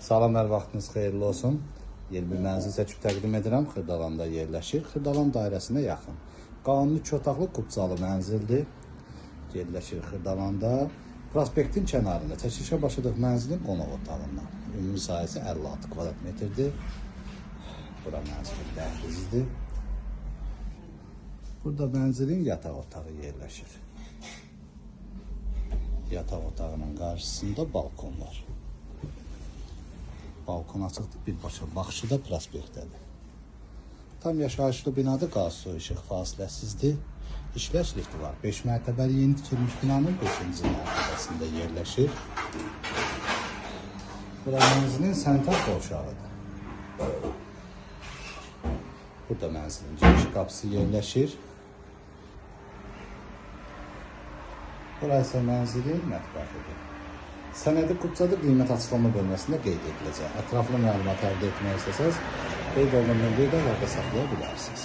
Salam, hər vaxtınız xeyirli olsun. Yeni bir mənzil çəkib təqdim edirəm. Xırdalanda yerləşir. Xırdalan dairəsinə yaxın. Qanuni iki otaqlı kubcalı mənzildir. Yerləşir Xırdalanda. Prospektin kənarında. Çəkilişə başladıq mənzilin qonaq otağından. Ümumi sahəsi 56 kvadrat metrdir. Bura mənzilin dəhlizidir. Burada mənzilin yataq otağı yerləşir. Yataq otağının qarşısında balkon var. Balkon açıqdır, birbaşa baxışı da prospektədir. Tam yaşayışlı binada qaz, su, işıq fasiləsizdir. İşləş lifti var. 5 mərtəbəli yeni tikilmiş binanın 5-ci mərtəbəsində yerləşir. Bura mənzilin sanitar qovşağıdır. Burada mənzilin giriş qapısı yerləşir. Bura isə mənzilin mətbəxidir. Sənədi kubcadır, qiymət açıqlama bölməsində qeyd ediləcək. Ətraflı məlumat əldə etmək istəsəniz, qeyd olunan nömrəyə də əlaqə saxlaya bilərsiniz.